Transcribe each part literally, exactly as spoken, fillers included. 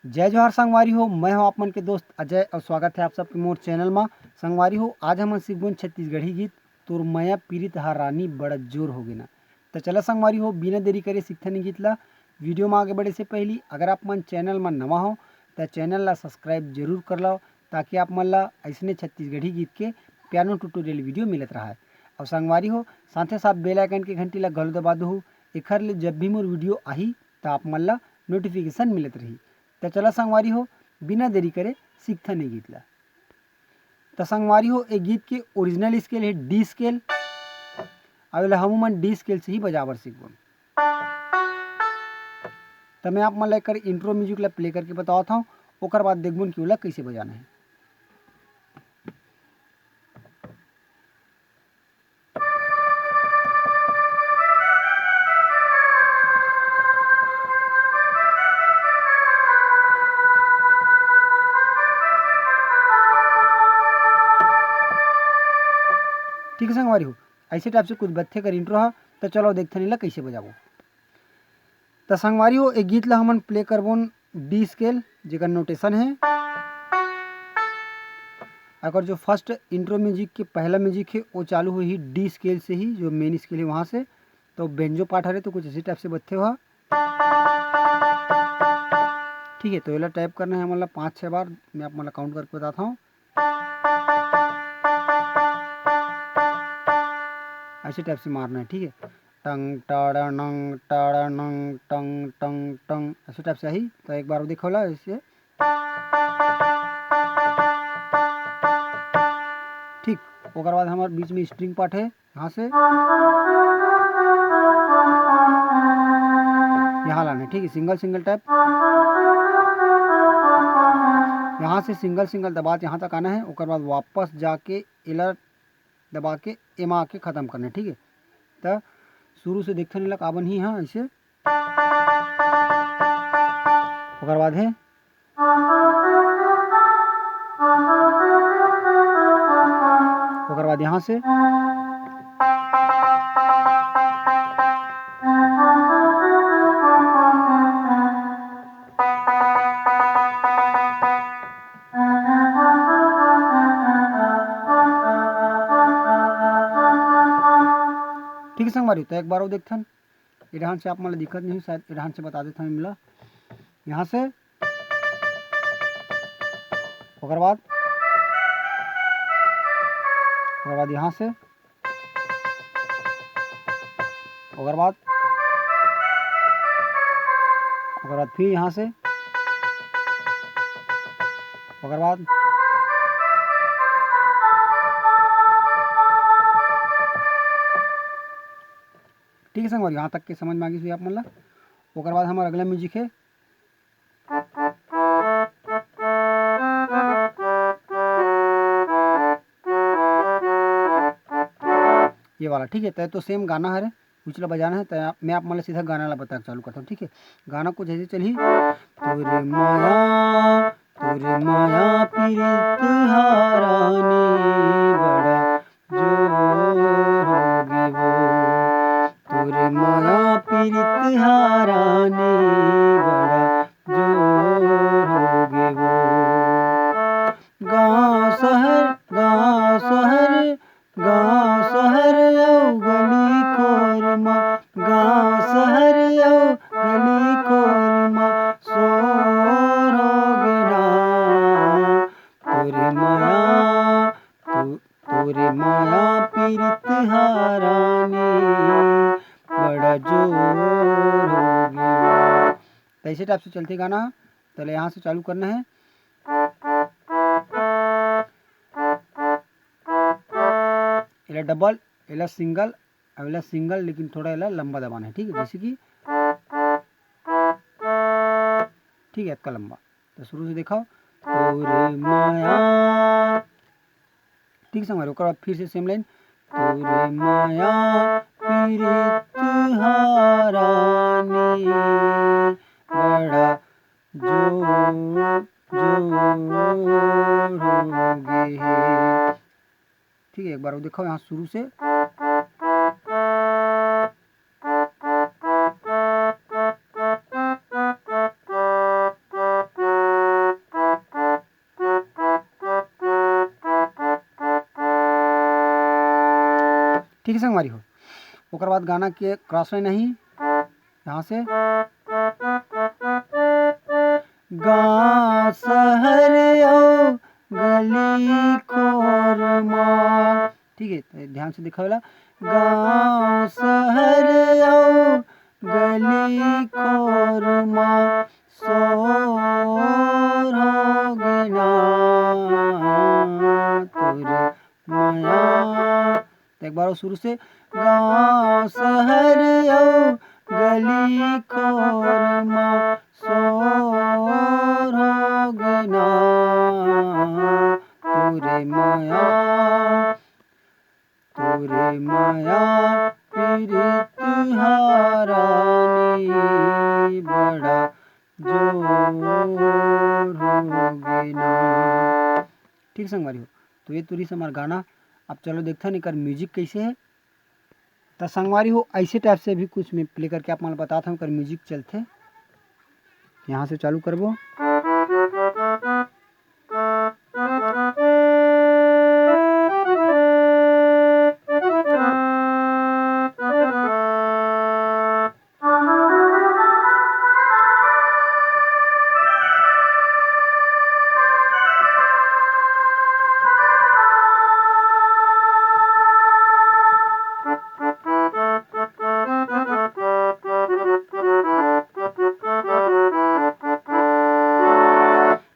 जय जोहार संगवारी हो, मैं हूं आप मन के दोस्त अजय और स्वागत है आप सबके मोर चैनल मा। संगवारी हो, आज हमन सीखबोन छत्तीसगढ़ी गीत तोर मया पीरित हा रानी बड़ा जोर हो गे ना। त चला संगवारी हो, बिना देरी करे सीखथन ये गीत ला। वीडियो मा आगे बढ़े से पहली अगर आप मन चैनल मा नवा हो त चैनल ला सब्सक्राइब जरूर कर लो, ताकि आप मन ला अइसने छत्तीसगढ़ी गीत के प्यानो ट्यूटोरियल वीडियो मिलत रहा है। और संगवारी हो, साथे साथ बेल आइकन के घंटी ला घलो दबा दो, एखर ले जब भी मोर वीडियो आही त आप मन ला नोटिफिकेशन मिलत रही। त चला संगवारी हो, बिना देरी करे सीखथन ये गीत ला। त संगवारी हो, ए गीत के ओरिजिनल स्केल है डी स्केल। अब एला हमू मन डी स्केल से ही बजाबर सीखबोन। त मैं आप मन ला एकर इंट्रो म्यूजिक ला प्ले करके बतावत हूँ, ओकर बाद देखबोन कि ओला कैसे बजाना है। ठीक है संगवारी हो, ऐसे टाइप से कुछ बत्थे कर इंट्रो है। तो चलो देखते नहीं ला कैसे बजाबो। तो संगवारी हो, एक गीत ला हमन प्ले करबोन डी स्केल, जेकर नोटेशन है। अगर जो फर्स्ट इंट्रो म्यूजिक के पहला म्यूजिक है, वो चालू हुई डी स्केल से ही, जो मेन स्केल है वहाँ से। तो बेंजो पार्ट हरे तो कुछ इसी टाइप से बजथे हुआ। ठीक है, तो एला टाइप करना है हमन ला पाँच छः बार, मैं आप मन ला काउंट करके बताता हूँ। ऐसे टाइप से मारना है, ठीक है। टंग टड़ नंग टड़ नंग टंग टंग टंग, ऐसे टाइप से ही। तो एक बार देखो ला ऐसे। ठीक, ओकर बाद हमारे बीच में स्ट्रिंग पार्ट है, यहाँ से यहाँ लाना है, ठीक है, सिंगल सिंगल टैप। यहाँ से सिंगल सिंगल दबा के यहाँ तक आना है, ओकर बाद वापस जाके एला दबा के एमा आके ख़त्म करना है, ठीक है। तो शुरू से देखते नहीं लग आबन ही, हाँ, ऐसे। ओकर बाद है, ओकर बाद यहाँ से। ठीक है संगवारी, तो एक बार वो देखथन। ए डहान से आप मन ला दिक्कत नहीं, शायद ए डहान से बता देता हूँ मिला। यहाँ से, ओकर बाद, ओकर बाद यहाँ से, ओकर बाद, ओकर बाद फिर यहाँ से, ओकर बाद। ठीक है संगवारी, यहाँ तक के समझ में आ गई आप मन ला। ओकर बाद हमारा अगला म्यूजिक है, ये वाला, ठीक है। तो, तो सेम गाना हरे, उचला बजाना है। तो मैं आप मन ला सीधा गाना ला बता के चालू करता हूँ, ठीक है। गाना कुछ ऐसे चलही, तोरे माया, तोरे माया पीरित हारानी बड़ा जोर हो गे वो, तोरे माया पीरित हारानी बड़ा जोर हो गे वो। गाँव शहर, गाँव शहर, गाँव शहर अउ गली खोर मा, गाँव शहर अउ गली खोर मा शोर हो गे ना। तोरे माया, तो तोरे माया पीरित हारानी बड़ा जोर हो गे। तो ऐसे टाइप से चलथे गाना। तो ले यहाँ से चालू करना है। एला डबल, एला सिंगल, अब एला सिंगल, लेकिन थोड़ा एला लंबा दबाना है, ठीक है, जैसे कि, ठीक है, इतना लंबा। तो शुरू से देखो, तोरे माया, ठीक संगवारी, ओकर बाद फिर से सेम लाइन, तोरे माया पीरित हारानी बड़ा जो, जो हो गे हे। ठीक है, एक बार वो देखो यहाँ शुरू से। ठीक है संगवारी हो, ओकर बाद गाना के क्रॉस लाइन आही, यहाँ से गाँव शहर अउ गली खोर मा, ठीक है, तो ध्यान से देखा वाला, गाँव शहर अउ गली खोर मा शोर हो गे ना तोर मया। तो एक बार और शुरू से, गाँव शहर अउ गली खोर मा शोर हो गे ना तोरे मया, तोरे मया पीरित हरानी बड़ा जोर हो गे ना। ठीक संगवारी हो, तो ये तुरी से हमार गाना। अब चलो देखथन एकर म्यूजिक कैसे है। तो संगवारी हो, ऐसे टाइप से भी कुछ मैं प्ले करके आप मन ल बतात हूँ, एकर म्यूजिक चलथे। यहाँ से चालू करबो।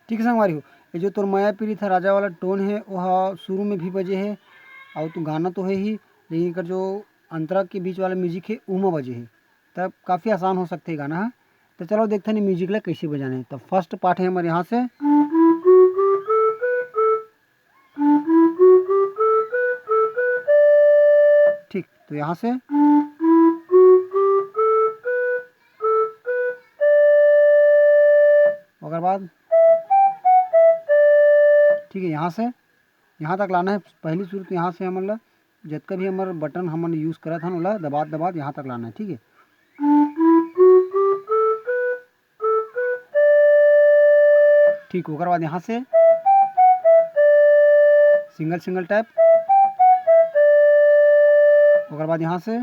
ठीक है संगवारी हो, ये जो तोर मया पीरित ह राजा वाला टोन है, वो ह शुरू में भी बजे है, और तू गाना तो है ही, लेकिन एकर जो अंतरा के बीच वाला म्यूजिक है, उमा बजे है, तब काफ़ी आसान हो सकते है गाना ह। तो चलो देखते हैं म्यूजिक ला कैसे बजाना है। तो फर्स्ट पार्ट है हमारे यहाँ से, ठीक, तो यहाँ से ओकर बाद, ठीक है, यहाँ से यहाँ तक लाना है। पहली सुर तो यहाँ से हमन ला जतका भी हमर बटन हमन यूज करत हन, ओला दबात दबात यहाँ तक लाना है, ठीक है। ठीक, ओकर बाद यहाँ से सिंगल सिंगल टैप, ओकर बाद यहाँ से,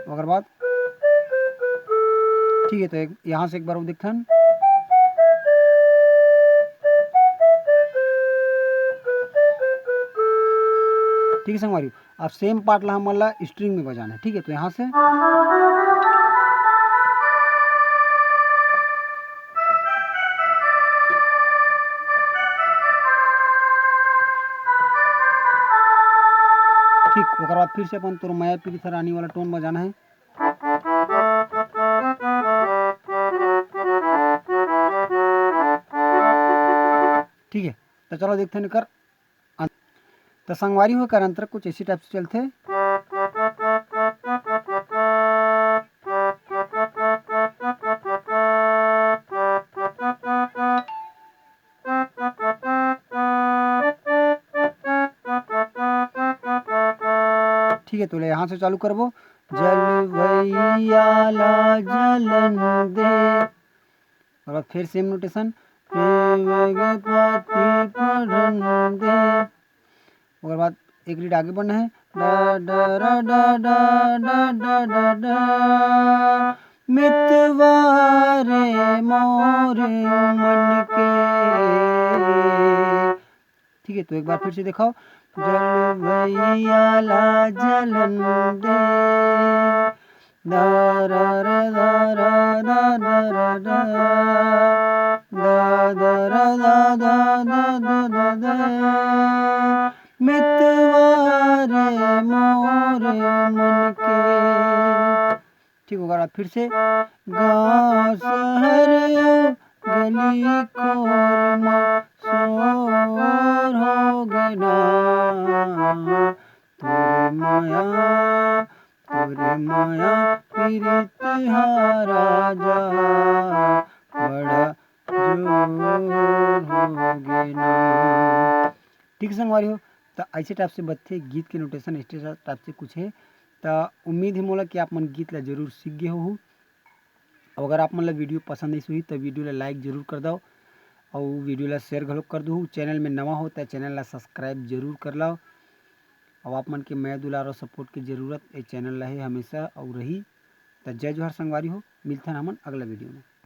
ओकर बाद, ठीक है, तो एक, यहाँ से एक बार वो देखथन। ठीक है संगवारी, अब सेम पार्ट ला हमन ला स्ट्रिंग में बजाना है, ठीक है। तो यहाँ से, ठीक, ओकर बाद फिर से अपन तोर मया पीरित हरानी वाला टोन बजाना है। ठीक है, तो चलो देखते हैं एकर अंत-, तो संगवारी हो, एकर अंतरा कुछ ऐसी टाइप से चलथे। ठीक है, तो ले यहाँ से चालू करबो, जलवैया ला जलन दे, और फिर सेम नोटेशन, प्रेम के पाती पढ़न दे। ओकर बाद एक रीड आगे बढ़ना है, डा, डा, रा, डा, डा, डा, डा, डा, डा, मितवा रे मोर मन के। ठीक है, तो एक बार फिर से दिखाओ, जलवैया ला जलन दे, दा रा रा दा रा दा रा रा रा, दा दा रा दा दा दा दा दा दा, मितवा रे मोर मन के। ठीक, ओकर बाद फिर से, गाँव शहर अउ गली खोर मा शोर हो गे ना, तोर मया, तोर मया पीरित हा राजा, बड़ा जोर हो गे ना। ठीक संगवारी हो, तो ऐसे टाइप से बजथे गीत के नोटेशन, ऐसे टाइप से कुछ है। तो उम्मीद है मोला कि आप मन गीत ला जरूर सीख गए हो। अउ अगर आप मन ला वीडियो पसंद आइस होही, तो वीडियो ला लाइक जरूर कर दव, अउ वीडियो ला शेयर घलो कर दू। चैनल में नवा हो, तो चैनल ला सब्सक्राइब जरूर कर लव। अउ आप मन के मया दुलार अउ सपोर्ट के जरूरत ए चैनल ला हे हमेशा अउ रही। त जय जोहार संगवारी हो, मिलथन हमन अगला वीडियो में।